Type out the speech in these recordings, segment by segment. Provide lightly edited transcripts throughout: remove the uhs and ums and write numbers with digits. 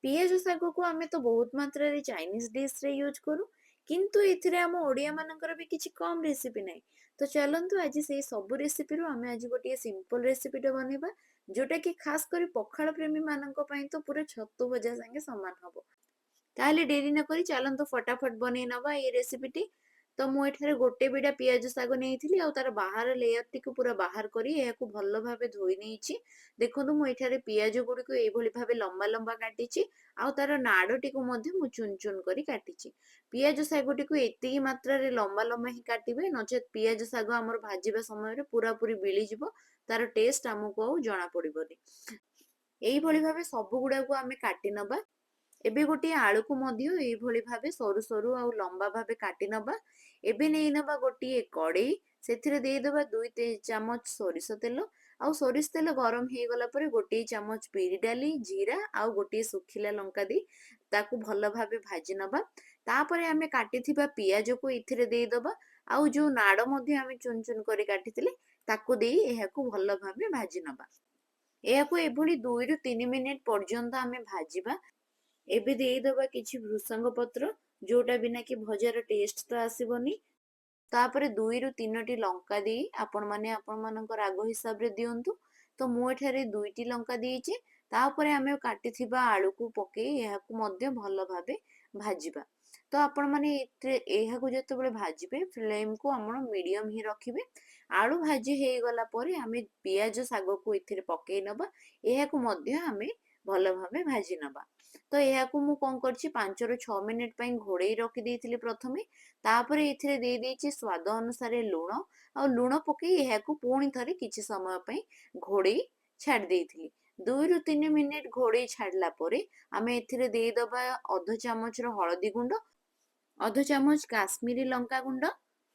ପିଆଜ ଶାଗକୁ ଆମେ ତ ବହୁତ ମାତ୍ରାରେ ଚାଇନିଜ ଡିଶ୍ରେ ୟୁଜ୍ କରୁ, କିନ୍ତୁ ଏଥିରେ ଆମ ଓଡ଼ିଆମାନଙ୍କର ବି କିଛି କମ୍ ରେସିପି ନାହିଁ। ତ ଚାଲନ୍ତୁ, ଆଜି ସେଇ ସବୁ ରେସିପିରୁ ଆମେ ଆଜି ଗୋଟିଏ ସିମ୍ପଲ୍ ରେସିପିଟେ ବନେଇବା, ଯୋଉଟାକି ଖାସ୍ କରି ପଖାଳ ପ୍ରେମୀମାନଙ୍କ ପାଇଁ ତ ପୁରା ଛତୁ ଭଜା ସାଙ୍ଗେ ସମାନ ହବ। ତାହେଲେ ଡେରି ନକରି ଚାଲନ୍ତୁ, ଫଟାଫଟ ବନେଇ ନବା ଏଇ ରେସିପିଟି। ତ ମୁଁ ଏଠାରେ ଗୋଟେ ବିଡ଼ା ପିଆଜ ଶାଗ ନେଇଥିଲି ଆଉ ତାର ବାହାର ଲେୟରଟିକୁ ପୁରା ବାହାର କରି ଏହାକୁ ଭଲ ଭାବେ ଧୋଇ ନେଇଛି। ଦେଖନ୍ତୁ, ମୁଁ ଏଠାରେ ପିଆଜ ଗୁଡ଼ିକୁ ଏଇଭଳି ଭାବେ ଲମ୍ବା ଲମ୍ବା କାଟିଛି ଆଉ ତାର ନାଡ଼ଟିକୁ ମଧ୍ୟ ମୁଁ ଚୁନ ଚୁନ କରି କାଟିଛି। ପିଆଜ ଶାଗଟିକୁ ଏତିକି ମାତ୍ରାରେ ଲମ୍ବା ଲମ୍ବା ହିଁ କାଟିବେ, ନଚେତ୍ ପିଆଜ ଶାଗ ଆମର ଭାଜିବା ସମୟରେ ପୁରାପୁରି ବିଳିଯିବ, ତାର ଟେଷ୍ଟ ଆମକୁ ଆଉ ଜଣା ପଡ଼ିବନି। ଏଇଭଳି ଭାବେ ସବୁ ଗୁଡାକୁ ଆମେ କାଟି ନବା। ଏବେ ଗୋଟିଏ ଆଳୁକୁ ମଧ୍ୟ ଏଇଭଳି ଭାବେ ସରୁ ସରୁ ଆଉ ଲମ୍ବା ଭାବେ କାଟି ନବା। ଏବେ ନେଇ ନବା ଗୋଟିଏ କଡେଇ, ସେଥିରେ ଦେଇଦେବା 2 ଚାମଚ ସୋରିଷ ତେଲ। ଆଉ ସୋରିଷ ତେଲ ଗରମ ହେଇଗଲା ପରେ ଗୋଟିଏ ଚାମଚ ବିରି ଡାଲି, ଜିରା ଆଉ ଗୋଟିଏ ଶୁଖିଲା ଲଙ୍କା ଦେଇ ତାକୁ ଭଲ ଭାବେ ଭାଜି ନବା। ତାପରେ ଆମେ କାଟିଥିବା ପିଆଜକୁ ଏଥିରେ ଦେଇଦବା ଆଉ ଯୋଉ ନାଡ ମଧ୍ୟ ଆମେ ଚୁନ ଚୁନ କରି କାଟିଥିଲେ, ତାକୁ ଦେଇ ଏହାକୁ ଭଲ ଭାବେ ଭାଜି ନବା। ଏହାକୁ ଏଭଳି 2ରୁ 3 ମିନିଟ ପର୍ଯ୍ୟନ୍ତ ଆମେ ଭାଜିବା। ଏବେ ଦେଇଦେବା କିଛି ଭୃସଙ୍ଗ ପତ୍ର, ଯୋଉଟା ବିନା କି ଭଜାର ଟେଷ୍ଟ ତ ଆସିବନି। ତାପରେ 2ରୁ 3ଟି ଲଙ୍କା ଦେଇ, ଆପଣମାନେ ଆପଣମାନଙ୍କ ରାଗ ହିସାବରେ ଦିଅନ୍ତୁ, ତ ମୁଁ ଏଠାରେ ଦୁଇଟି ଲଙ୍କା ଦେଇଛି। ତାପରେ ଆମେ କାଟିଥିବା ଆଳୁକୁ ପକେଇ ଏହାକୁ ମଧ୍ୟ ଭଲ ଭାବେ ଭାଜିବା। ତ ଆପଣମାନେ ଏଥିରେ ଏହାକୁ ଯେତେବେଳେ ଭାଜିବେ, ଫ୍ଲେମକୁ ଆମର ମିଡିୟମ ହିଁ ରଖିବେ। ଆଳୁ ଭାଜି ହେଇଗଲା ପରେ ଆମେ ପିଆଜ ଶାଗକୁ ଏଥିରେ ପକେଇ ନବା। ଏହାକୁ ମଧ୍ୟ ଆମେ ଭଲ ଭାବେ ଭାଜି ନବା। ତ ଏହାକୁ ମୁଁ କଣ କରିଛି, 5ରୁ 6 ମିନିଟ ପାଇଁ ଘୋଡେଇ ରଖିଦେଇଥିଲି ପ୍ରଥମେ। ତାପରେ ଏଥିରେ ଦେଇ ଦେଇଛି ସ୍ୱାଦ ଅନୁସାରେ ଲୁଣ ଆଉ ଲୁଣ ପକେଇ ଏହାକୁ ପୁଣି ଥରେ କିଛି ସମୟ ପାଇଁ ଘୋଡେଇ ଛାଡି ଦେଇଥିଲି। 2ରୁ 3 ମିନିଟ ଘୋଡେଇ ଛାଡିଲା ପରେ ଆମେ ଏଥିରେ ଦେଇଦବା ଅଧ ଚାମଚର ହଳଦୀ ଗୁଣ୍ଡ, ଅଧ ଚାମଚ କାଶ୍ମୀରୀ ଲଙ୍କା ଗୁଣ୍ଡ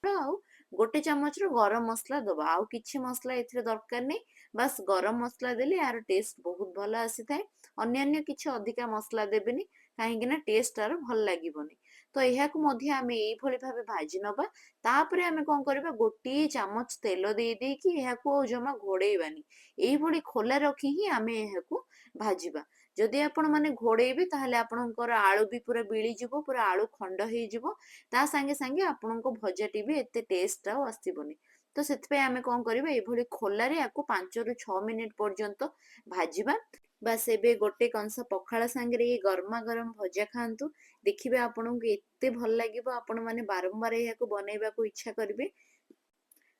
ଆଉ ଗୋଟେ ଚାମଚର ଗରମ ମସଲା ଦବା। ଆଉ କିଛି ମସଲା ଏଥିରେ ଦରକାର ନାହିଁ, ବାସ୍ ଗରମ ମସଲା ଦେଲେ ଏହାର ଟେଷ୍ଟ ବହୁତ ଭଲ ଆସିଥାଏ। ଅନ୍ୟାନ୍ୟ କିଛି ଅଧିକା ମସଲା ଦେବେନି, କାହିଁକି ନା ଟେଷ୍ଟ ତାର ଭଲ ଲାଗିବନି। ତ ଏହାକୁ ମଧ୍ୟ ଆମେ ଏଇଭଳି ଭାବେ ଭାଜି ନବା। ତାପରେ ଆମେ କଣ କରିବା, ଗୋଟିଏ ଚାମଚ ତେଲ ଦେଇ ଦେଇକି ଏହାକୁ ଆଉ ଜମା ଘୋଡେଇବାନି, ଏଇଭଳି ଖୋଲା ରଖି ହିଁ ଆମେ ଏହାକୁ ଭାଜିବା। ଯଦି ଆପଣ ମାନେ ଘୋଡେଇବେ, ତାହେଲେ ଆପଣଙ୍କର ଆଳୁ ବି ପୁରା ବିଳିଯିବ, ପୁରା ଆଳୁ ଖଣ୍ଡ ହେଇଯିବ। ତା ସାଙ୍ଗେ ସାଙ୍ଗେ ଆପଣଙ୍କ ଭଜାଟି ବି ଏତେ ଟେଷ୍ଟ ଆଉ ଆସିବନି। ତ ସେଥିପାଇଁ ଆମେ କଣ କରିବା, ଏଇଭଳି ଖୋଲାରେ ୟାକୁ 5ରୁ 6 ମିନିଟ ପର୍ଯ୍ୟନ୍ତ ଭାଜିବା। ବାସ୍, ଏବେ ଗୋଟେ କଂସା ପଖାଳ ସାଙ୍ଗରେ ଏଇ ଗରମା ଗରମ ଭଜା ଖାଆନ୍ତୁ। ଦେଖିବେ, ଆପଣଙ୍କୁ ଏତେ ଭଲ ଲାଗିବ, ଆପଣ ମାନେ ବାରମ୍ବାର ଏହାକୁ ବନେଇବାକୁ ଇଚ୍ଛା କରିବେ।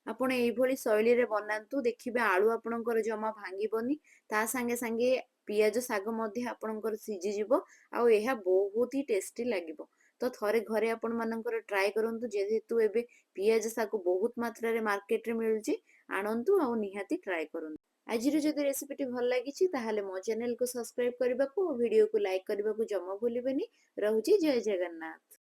ଆପଣ ଏଇଭଳି ଶୈଳୀରେ ବନାନ୍ତୁ, ଦେଖିବେ ଆଳୁ ଆପଣଙ୍କର ଜମା ଭାଙ୍ଗିବନି, ତା ସାଙ୍ଗେ ସାଙ୍ଗେ ପିଆଜ ଶାଗ ମଧ୍ୟ ଆପଣଙ୍କର ସିଝିଯିବ ଆଉ ଏହା ବହୁତ ହି ଟେଷ୍ଟି ଲାଗିବ। ତ ଥରେ ଘରେ ଆପଣ ମାନଙ୍କର ଟ୍ରାଏ କରନ୍ତୁ। ଯେହେତୁ ଏବେ ପିଆଜ ଶାଗ ବହୁତ ମାତ୍ରାରେ ମାର୍କେଟରେ ମିଳୁଛି, ଆଣନ୍ତୁ ଆଉ ନିହାତି ଟ୍ରାଏ କରନ୍ତୁ। ଆଜିର ଯଦି ରେସିପିଟି ଭଲ ଲାଗିଛି, ତାହେଲେ ମୋ ଚ୍ୟାନେଲକୁ ସବସ୍କ୍ରାଇବ କରିବାକୁ ଓ ଭିଡ଼ିଓକୁ ଲାଇକ୍ କରିବାକୁ ଜମା ଭୁଲିବେନି। ରହୁଛି, ଜୟ ଜଗନ୍ନାଥ।